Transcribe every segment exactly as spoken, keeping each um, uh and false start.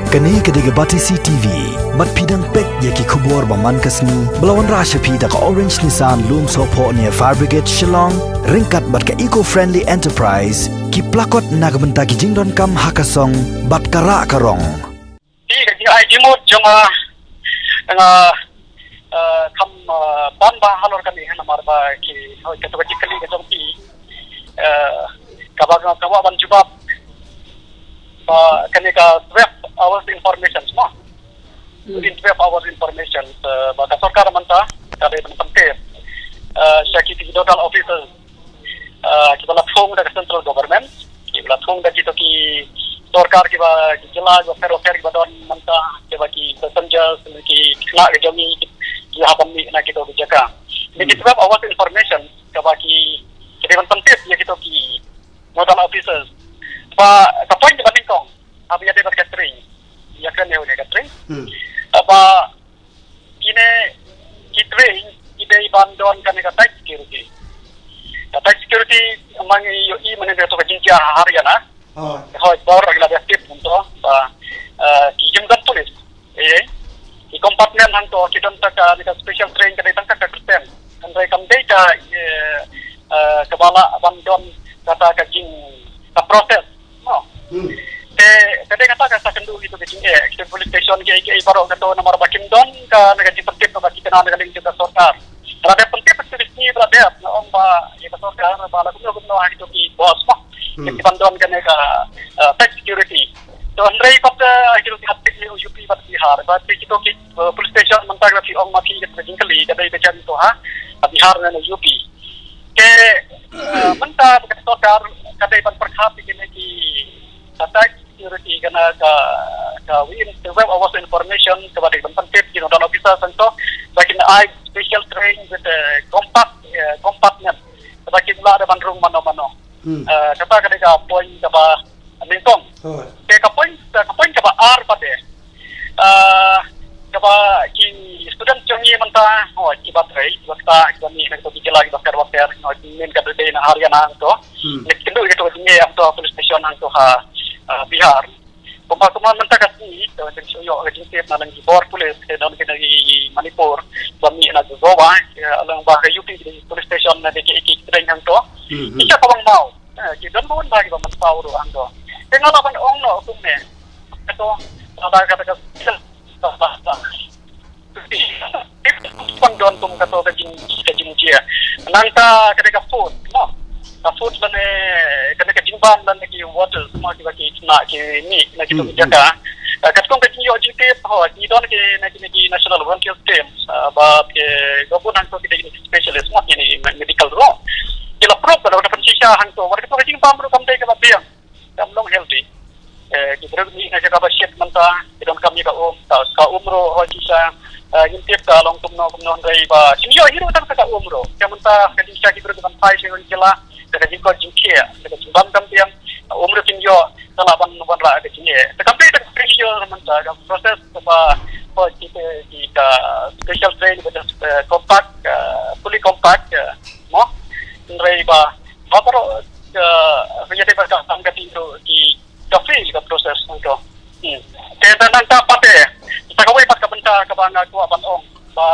Kane ka dei ka Batesi T V. Bad phi dang peit ïa ki khubor ba man ka sngi ba la wanrah sha phi da ka Orange Nissan Lumsohphoh near Fire Brigade Shillong, ryngkat bad ka Eco Friendly Enterprise, ki plakot na ka bynta ki jingdonkam ha ka song bad ka rah ka rong. Ki ka jingai jingmut jong nga, nga, eh, kam, eh, ban ba halor kane, namar ba ki, hoi, kato ka jingkylli ka jong phi, eh, kaba, kaba ban jubab ba kane ka twelve hours information mo. Hmm. Within twelve hours information, eh, ba ka sorkar mynta ka dei ban pyntip, eh, sha ki nodal officers, eh, kiba la thung da ka central government, kiba la thung da kito ki sorkar kiba, ki jylla kiba pher bapher kiba don mynta, kiba ki passengers, ki khynnah ka jong ngi, ki, ki hap ban mih na kito ki jaka. Ni ki, hmm, twelve hours information kaba ki, ki dei ban pyntip ïa kito ki nodal officers. Ba ka point kaba nyngkong, haba ïadei bad ka train, ïa kane ïa ka train. Hmm. Ba kine ki train ki dei ban don kane ka tight security. Ka tight security, ma ngi ïohi mynne kato ka jingjia ha Haryana. Oh. Hoi, bor la dep tip mynta ba, eh, ki ïing don police. Eh, ki compartment hangto ki don tang ka, ne ka special train ka dei tang ka kyrteng. Hynrei kam dei ka, eh, eh, kaba lah ban don kata ka jing, ka process. No. Hmm. Te, te dei kata ka sa kynduh ïa kito ki jingeh, kito police station ki, ki baroh kato namar ba kim don ka, na ka jingpyntip kaba ki kynnoh na ka liang jong ka sorkar. Ba la dep pyntip, pyntip ïa ki ba la dep, nga ong ba ïa ka sorkar ba la kumno kumno ha kito ki boss mo. Hmm. Ki ban don kane ka, eh, tight security. To hynrei pat, eh, kito ki hapdeng ïa U P bad Bihar, bad kito ki, eh, police station mynta ka phi ong ma phi ka jingkylli ka dei ka jan to ha Bihar ne U P. Te, eh, mynta ka sorkar ka dei ban pyrkhat ïa kine ki, ka tight security kane ka, ka win, ka web of information kaba dei ban pyntip ki nodal officer sangto ba kin ai special train with a compact, eh, compartment kaba kin lah da ban rung mano mano. Hmm. Eh, kata ka dei ka point kaba nyngkong. Oh. Te ka point, ka point kaba ar pat eh, eh, kaba ki student jong ngi mynta, oh, kiba trei, kiba ktah, kiba mih na kito ki jylla kiba pher bapher, oh, mynta ka dei na Haryana hangto. Hmm. Ngi kynduh ïa kito ki jingeh hangto police station hangto ha, eh, Bihar. Kumba, kumba mynta ka sngi, ka wan jingïoh ka jingtip na lem ki bor police, ki don ki na Manipur, ba mih na Goa, eh, lang ba ka U P police station na dei ki, ki, ki hangto. Hmm, hmm. Ki sa ka wang mau. Eh, ki don bun ba kiba mynsaw ruh hangto. Te nga lah ban ong noh kumne. Kato, kata, kata, kata, kata, kata. Pang don kum kato ka jing, ka jingjia. Nangta ka dei ka food, mo. Ka food lane, ka dei ka jingbam lane ki water, mo, kiba ki khynnah ki mih na kito ki, hmm, jaka. Ah, katkum ka jingïoh jingtip, ho, ki don ki na ki, na ki National Volunteer Team, ah, ba ki, ba bun hangto ki dei ki specialist, mo, ki medical ruh. Ki la proof ba da pynshisha hangto, wat kato ka jingbam ruh kam dei kaba biang. Kam long healthy. Eh, ki briew ki mih na jaka ba shit mynta, ki donkam ïa ka um, ka, ka um ruh hoi shisha, eh, ngim tip ka long kumno kumno hynrei ba kim ïoh hi ruh tang ka um ruh. Ka mynta ka jingshisha ki briew ki ban phai sha ki jylla, ka jingkoit jingkhiah, ka jingbam kam biang, ka um ruh kim ïoh, ka lah ban wanrah ka jingeh. Te kam dei tang ka pressure mynta, ka process ba hoi ki, ki ka special train ba, eh, compact, eh, fully compact, eh, mo. Hynrei ba Ba baroh, eh, ïa dei ba ka kam ka dei ruh ki, ka free ka process hangto. Hmm. Te nangta pat eh, sa kawei pat ka bynta kaba nga kwah ban ong ba,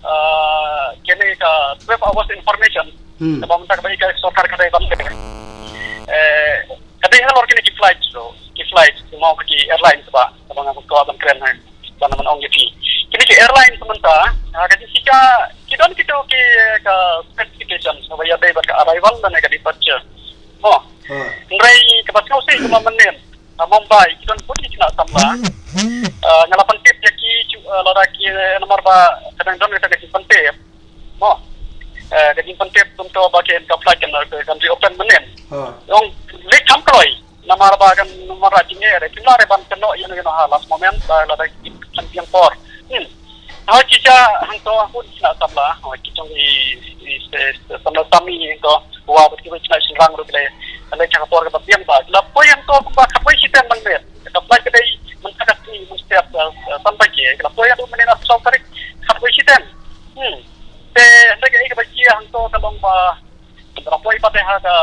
eh, kine ka twelve hours information. Hmm. Kaba mynta kaba ïa ka sorkar ka dei ban, eh, ka dei halor kine ki flight ruh, ki flight, ki mo ki airlines ba, kaba nga kwah ban kren ha. Ban man ong ïa phi. Kine ki airline mynta, ah, ka jingshika, ki don kito ki, ka specification, kaba ïadei bad ka arrival lane ka departure. Mo. Ha. Hynrei kaba sngewsih kumba mynnin, ah, Mumbai, ki don bun ki khynnah samla. Ah, nga la pyntip ïa ki, ah, lada ki, eh, namar ba ka dang don kata ka jingpyntip. Mo. Eh, ka jingpyntip kumto ba kin ka flight kan, kan reopen mynnin. Ha. Ong leit kham kloi. Namar ba kan, namar ba jingeh re, kim lah re ban kynnoh ïano ïano ha last moment, ba lada kim kan biang por. Hmm. Hoi ki sha hangto, hoi ki sha samla, hoi ki jong i, i, i, samla sami hangto, wa bad ki wei sha shynrang ruh ki leh, leh sha ka por kaba biang ba. Ki la poi hangto kumba khatwei shiteng mynmiet. Ka flight ka dei mynta ka sngi mynstep, eh, eh, san baje. Ki la poi hangto mynne na saw tarik khatwei shiteng. Hmm. Te hynrei ka ei kaba jia hangto ka long ba Ka poi pat ha ka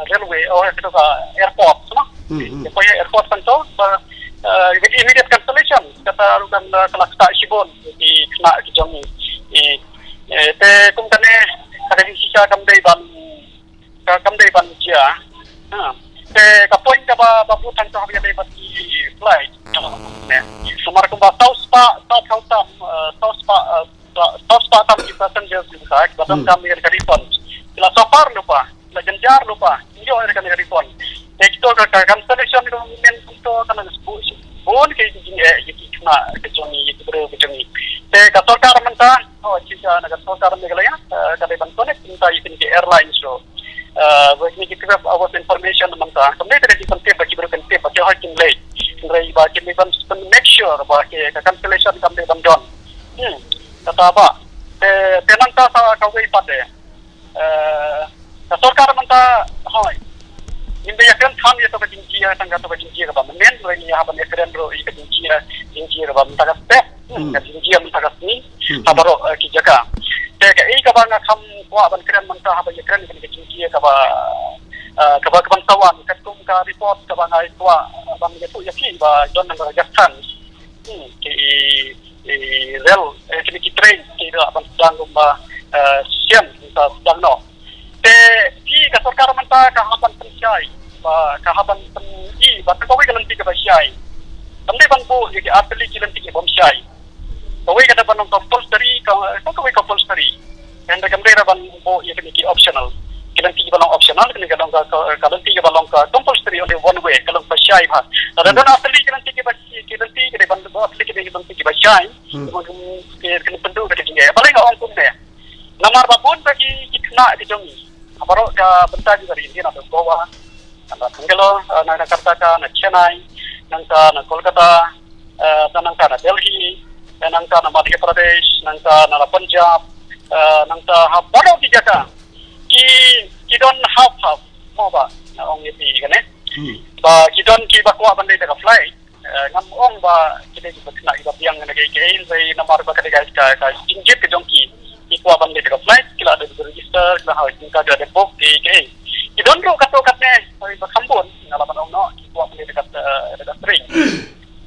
railway, oh, ha ka airport, no? Hmm, hmm. Ka poi ha airport hangto, ba, eh, with immediate cancellation, kata ruh kan, eh, ka la ktah shibun ki khynnah ki jong ngi. I, eh, te kum kane, ka jingshisha kam dei ban, ka kam dei ban jia. Ha. Te ka point kaba, ba bun tang to ba ïadei bad ki flight. Ne. Namar kumba saw spah, saw phew tam, eh, saw spah, eh, saw, saw spah tam ki passengers ki sa, ba donkam ïa ka refund. Ki la suffer lypa, ki la jynjar lypa, ïoh ïa ka refund. Te kito ka, ka cancellation ka men kumto ka nang sbu, bun ki jingeh ïa ki khynnah ka jong ngi, ïa ki briew ka jong ngi. Te ka sorkar mynta, oh, chief, na ka sorkar Meghalaya, eh, ka dei ban connect mynta ïa kine ki airlines ruh. Eh, ba kine ki twelve hours information mynta. Kam dei tang ki pyntip ba ki briew kin tip ba ki hoi kin leit. Hynrei ba kin dei ban, ban make sure ba ki, ka cancellation kam dei ban don. Hmm. Kata ba. Te, te nangta sa kawei pat de. Eh, ka sorkar mynta, hoi. Ngim dei ïa kren than ïa to ka jingjia, tang ka to ka jingjia kaba mynnin, hynrei ngi hap ban ïa kren ruh ïa ka jingjia, jingjia kaba mynta ka step. Hmm, ka jingjia mynta ka sngi, ha baroh, eh, ki jaka. Te kaei kaba nga kham kwah ban kren mynta haba ïa kren ïa ka jingjia kaba, eh, kaba, kaban sa wan, katkum ka report kaba nga kwah ban ïathuh ïa phi ba don na Rajasthan. Hmm, ki, ki rel, eh, kine ki train ki la ban sdang kumba, eh, sien, mynta sdang noh. Te phi ka sorkar mynta ka hap ban pynshai, ba ka hap ban pyn-i, ba tang kawei ka lynti kaba shai. Kam dei ban buh ïa ki artylli ki lynti ki bym shai. Kawei ka dei ban long compulsory, ka, ka kawei compulsory. Hynrei kam dei ban buh ïa kine ki optional. Ki lynti kiba long optional, kine ka long ka, ka, ka lynti kiba long ka compulsory only one way, ka long ba shai bha. Lada don artylli ki lynti kiba, ki lynti ki dei ban buh artylli ki lynti kiba shai. Hmm. Ki, ki pynduh ka jingeh. Balei nga ong kumne. Namar ba bun ba ki, ki khynnah ki jong ngi. Baroh ka bynta jong ka ri India, na Goa, na Bangalore, eh, na, na Karnataka, na Chennai, nangta na Kolkata, eh, na nangta na Delhi, eh, nangta na Madhya Pradesh, nangta na Punjab, eh, nangta ha baroh ki jaka. Ki, ki don half half, mo ba, nga ong ïa phi kane. Hmm. Ba ki don kiba kwah ban leit da ka flight, eh, ngam ong ba ki dei kiba khynnah kiba biang na kaei kaei, hynrei namar ba ka dei ka, ka, ka jingjia ka jong ki, ki kwah ban leit da ka flight, ki la da register, ki la hoi, ki la da book, kaei kaei. Ki don ruh katto katne, hoi ba kham bun, nga la ban ong noh, ki kwah ban leit da ka, eh, da ka train.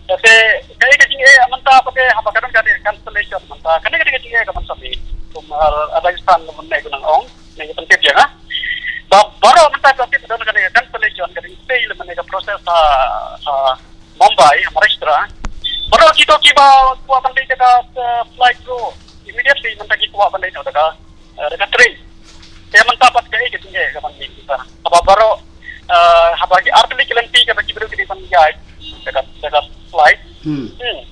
Te kaei ka jingeh mynta pat de, haba ka don ka dei cancellation mynta, kane ka dei ka jingeh ka mynta mih. Kum, eh, Rajasthan mynne, nga nang ong, ne ka pyntip ïa nga. Ba baroh mynta ka tip don ka dei ka cancellation, ka dei fail mynne ka process ha, ha Mumbai, Maharashtra. Baroh kito kiba kwah ban leit da ka, eh, flight ruh immediately mynta ki kwah ban leit da ka, eh, da ka train. Te mynta pat kaei ka jingeh ka ban leit mynta. Haba baroh, eh, haba ki artylli ki lynti kaba ki briew ki dei ban ïaid da ka, da ka flight. Hmm. Hmm.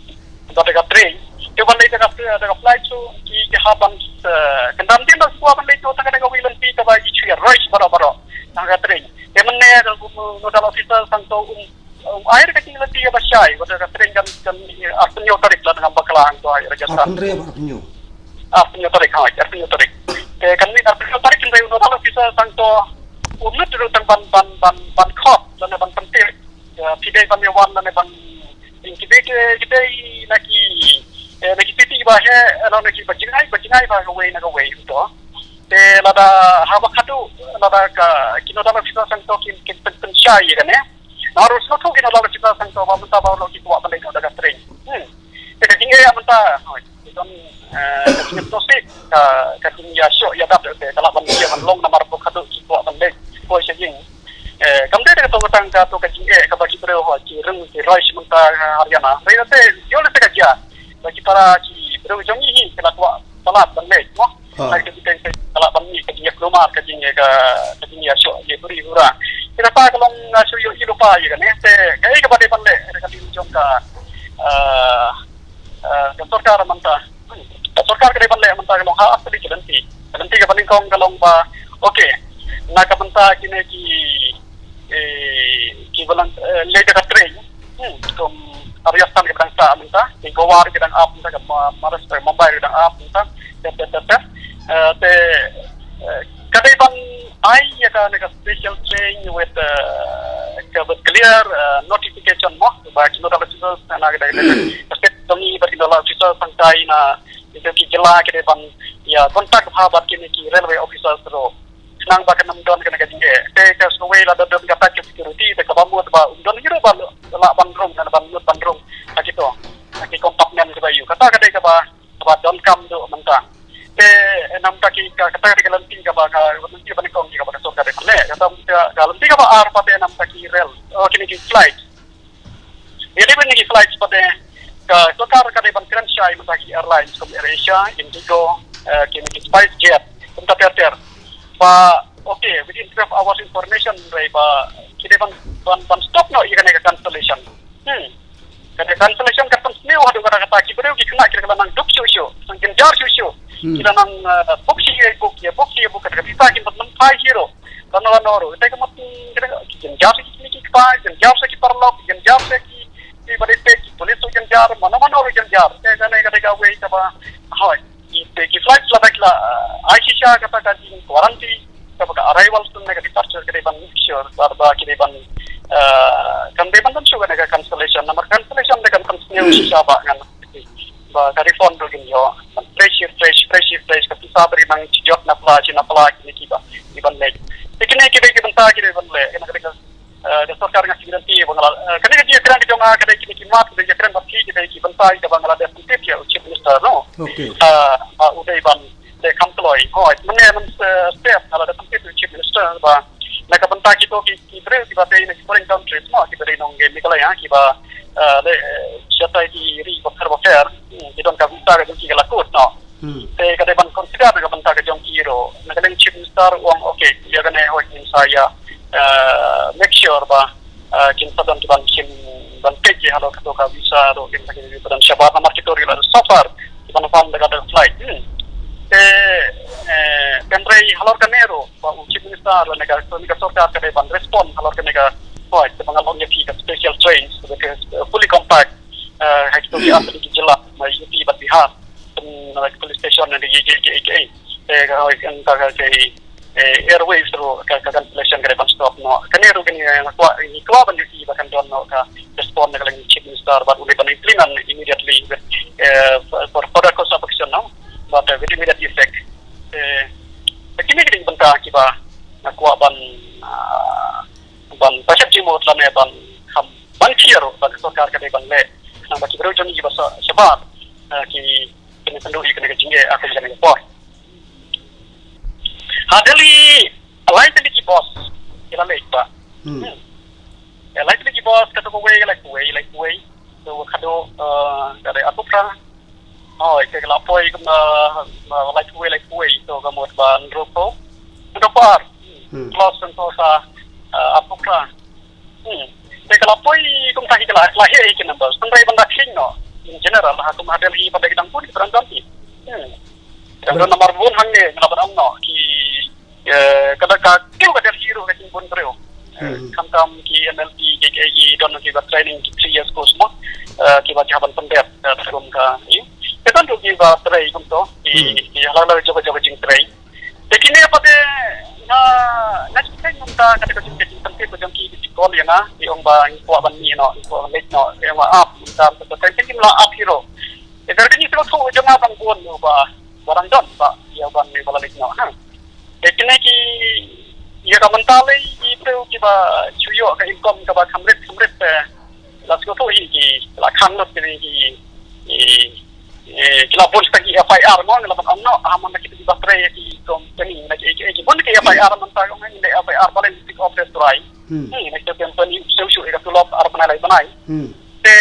Ba da ka train. Te ban leit da ka, da ka flight ruh ki, ki hap ban, eh, kyndam dien ba ki kwah ban leit noh tang da kawei lynti kaba ki shu ïa rush baroh baroh tang da ka train. Te mynne ka nodal officer sangto um Um, ai da ka jinglynti kaba shai, wat ka train kan, kan, eh, arphew tarik la ngam bakla hangto, ai, Rajasthan. Arphew, arphew. Arphew tarik, ha, arphew tarik. Te kan mih arphew tarik kan dei u nodal officer sangto, um, lut ruh tang ban, ban, ban, ban khot, lane ban pyntip. Ïa, phi dei ban ïa wan, lane ban, ïa, ki dei, ki dei, ki dei na ki, eh, na ki city ba heh, eh, lane ki ba jngai, ba jngai ba kawei na kawei to. Te lada haba khadduh, lada ka, ki nodal officer sangto ki, ki pyn, pynshai ïa kane. Nga ruh sngewthuh ki nodal officer sangto ba mynta baroh ki kwah ban leit noh da ka train. Hmm. Te ka jingeh mynta, hoi, ki don, eh, ka jingïatosik, ka, ka jingïashoh ïadap te ka lah ban ïa ban long namar ba khadduh ki kwah ban leit. Hoi sha ïing. Eh, kam dei da kato ka tang kato ka jingeh kaba ki briew, hoi, ki rung ki rush mynta ha Haryana. Hynrei te ïoh lehse ka jia ba ki para ki briew jong ngi hi ki la kwah palat ban leit, mo. Ha. Hai ka jingteng ka la ban mih ka jingïakulmar, ka jingïa ka, ka jingïashoh ïa huri hura. Kita pa ka long, ah, shu ïohi lypa ïa kane. Te kaei kaba dei ban leh, ka dei jong ka, ah, ah, ka sorkar mynta. Ka sorkar ka dei ban leh mynta ka long ha asli ka lynti. Ka lynti kaba nyngkong ka long ba, okay. Na ka mynta kine ki eh, ki ba lang, eh, leit da ka train. Hmm, kum Rajasthan ki ba dang sah mynta, ki Goa ki dang ap mynta, ka Ma-, Maharashtra, Mumbai ki dang ap mynta. Te, te, te, te. Eh, te, eh, ka dei ban ai ïa ka, ne ka special train with, eh, ka with clear, eh, notification mo, ba ki nodal officer na ka dei, ka state jong ngi ba ki nodal officer sangtai na, ïa ki jylla ki dei ban ïa contact bha bad kine ki railway officers ruh. Khnang ba kan ym don kane ka jingeh. Te ka sawei lada don kata ka security te kaba mut ba um don hi ruh ba lah ban rung, ban mut ban rung ha kito, ha ki compartment kiba ïoh. Kata ka dei kaba, kaba donkam duh mynta. Te, eh, namar ki ka, kata ka dei ka lynti kaba ka, lynti ba nyngkong kaba ka sorkar dei ban leh. Kata ka, ka lynti kaba ar pat te namar ki rel, oh, kine ki flight. Ïa dei ban ki flight pat te ka sorkar ka dei ban kren shai mynta ki airlines kum AirAsia, IndiGo, eh, kine ki SpiceJet, kumta ter ter. Ba, okay, within twelve hours information, hynrei ba ki dei ban, ban, ban stop noh ïa kane ka cancellation. Hmm. Kane ka cancellation ka pynsniew haduh katta katta, ki briew ki khynnah ki la nang duk shuh shuh, nang jynjar shuh shuh. Hmm. Ki la nang, eh, book shi ïa book, ïa book shi ïa book, kata ka visa kin pat nang phai hi ruh. Lano lano ruh. Te ka mut, hmm, kata ka jynjar sa ki kmie ki kpa, jynjar sa ki paralok, jynjar sa ki, kiba dei peit, ki pulit ruh jynjar, mano mano ruh jynjar. Te kane ka dei kawei kaba, hooid. Ki, ki flight lada ki la, eh, ai shisha kata ka jing quarantine, kaba ka arrival stun ne ka departure ka dei ban make sure, ba, ba ki dei ban, eh, kan dei ban dang shuh kane ka cancellation, namar cancellation dei kan pynsniew shisha ba ngan, ba ka refund ruh kin ïoh. Fresh, fresh, fresh, fresh, ka pisa ba ri nang jot na pla, shi na pla, kine kiba, ki ban leh. Te kine ki dei ki bynta ki dei ban leh, kane ka dei ka eh, ka sorkar nga ki guarantee ba nga la, eh, kane ka jingïakren ka jong nga ka dei kine ki mat, ka dei jingïakren ba ki, ka dei ki bynta kaba nga la dep tip ïa u Chief Minister, no? Okay. Eh, ba u dei ban dei kham kloi. Hooid, mynne mynstep nga la dep tip ïa u Chief Minister ba na ka bynta kito ki, ki briew kiba dei na ki foreign countries, no, kiba dei nong Meghalaya, kiba, eh, dei, eh, shatai ki ri bapher bapher, hmm, ki don ka visa ka jong ki ka la kut, no? Hmm. Te ka dei ban consider na ka bynta ka jong ki ruh. Na ka liang Chief Minister u ong, okay, ïa kane hooid ngin sa ïa, eh, make sure ba, eh, kin sa don ki ban, kin ban peit ïa halor kato ka visa ruh, kin sa kin sa don shabar namar kito ruh la suffer ki ban wan da ka flight. Hmm. Te, eh, hynrei halor kane ruh ba u Chief Minister lane ka, lane ka sorkar ka dei ban respond halor kane ka, hooid, te ba nga la ong ïa phi ka special trains, ka, eh, fully compact, eh, ha kito ki ar tylli ki jylla, ma U P bad Bihar. Kum, eh, police station ne ki, ki, ki, ki, eh, ka, ka, ka, ka, eh, airways ruh ka, ka cancellation ka dei ban stop noh. Kane ruh kane, eh, nga kwah, ngi kwah ban ïohi ba kan don noh ka respond na ka liang Chief Minister bad u dei ban implement immediately with, eh, for, for further course of action, no? But, eh, with immediate effect. Eh, kine ki dei ki bynta kiba nga kwah ban, ah, ban, ban sheptieng mo lane ban kham, ban clear ruh ba ka sorkar ka dei ban leh. Namar ki briew jong ngi kiba sha-, shabar, eh, ki, kine, kynduh ïa kane ka jingeh, ah, kane ka por. Ha Delhi, lai tylli ki bus ki la leit ba. Hmm. Hmm. Eh, lai tylli ki bus, kato kawei, lai kawei, lai kawei. To kato, eh, ka dei arphew phra. Hooid, ka la poi kum, eh, eh, lai kawei, lai kawei. To ka mut ba hynriewphew, hynriewphew ar. Hmm. Plus hynriewphew sa, eh, arphew phra. Hmm. Te ka la poi kumta hi ka la, ka la heh hi ki numbers. Tang dei ban da khlieh noh. In general, ha kum ha Delhi pat dei ki dang bun ki pyrshang dang ki. Hmm. Dang don namar bun hangne, nga la ban ong noh. Ki, eh, ka da ka kiew ka Delhi ruh ka jingbun briew. Eh, hmm. Khamtam ki M L P, ki, ki, ki don ki ba training ki three years course mo. Eh, ki ba ki hap ban pyndep, eh, kum ka, i. Te don ruh ki ba trei kumto. Ki, hmm. Ki halor la jong ka, jong ka jingtrei. Te kine pat te nga, nga shu kren mynta kata ka jingkren jingpyntip ka jong ki, ki call ïa nga, ki ong ba ngi kwah ban mih noh, ngi kwah ban leit noh, ki ong ba ap, mynta mynta ka jingkren jingla ap hi ruh. Te ka jingkren jingla jong nga dang bun ba, ba dang don ba ïa ban, ïa ban leit noh, ha. Te kine ki, ïa ka mynta lei ki briew kiba shu ïoh ka income kaba kham rit kham rit te la sngewthuh hi ki la khang lut kine ki, ki, eh, ki la bun sa ki F I R mo, ngi la ban ong noh, ha, mon la ki ba trei ki company, la ki, ki, ki bun ki F I R mynta, ong ngi F I R ba la pick up the try. Hmm. Hmm, ngi te company shu shu ïa ka tulop ar bnai lai bnai. Hmm. Te,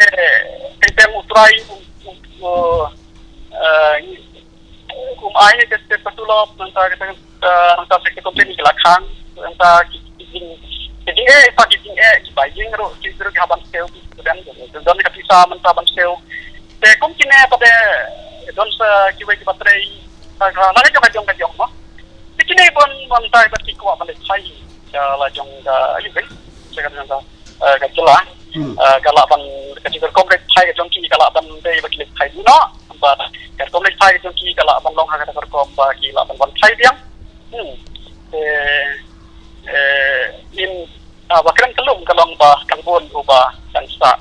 te, te u try, u, u, u, eh, kum ai ne ka step ka tulop, nangta ka, eh, nangta sa ki company ki la khang, nangta ki, ki jing, ki jingeh, pa ki jingeh, ki bai jing ruh, ki ruh ki hap ban siew, ki student, ki don ka pisa mynta ban siew. Te kum kine pat te, don sa kiwei kiba trei, ka, ka, la ka jong ka jong ka jong mo. Te kine bun, bun tai pat ki kwah ban leit phai, ka la jong ka, ayu kan, sa ka jong ka, eh, ka jylla. Hmm. Eh, ka lah ban, ka jingkyrkhu leit phai ka jong ki ka lah ban dei ba ki leit phai duh noh. Bad ka rukom leit phai ka jong ki ka lah ban long ha kata ka rukom ba ki lah ban wan phai biang. Hmm. Eh, eh, in, ah, ba kren ka lum ka long ba kan bun uba kan sah.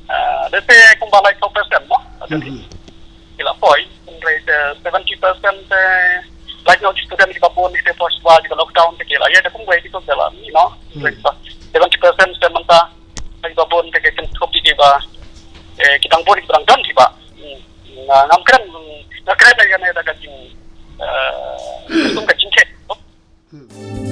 Ah, dei te kumba laiphew percent mo. Hmm, hmm. Ki la poi, hynrei te seventy percent te, like, no, student kiba bun ite first ba kiba lockdown te ki la ïa te kumwei ki to te la, you know, hmm, hynrei te seventy percent te mynta kiba bun te ki kynthup ïa kiba Ki dang bun ki dang don ki ba. Nga ngam kren, nga kren ïa kane da ka jing, eh, kum ka jingtheh.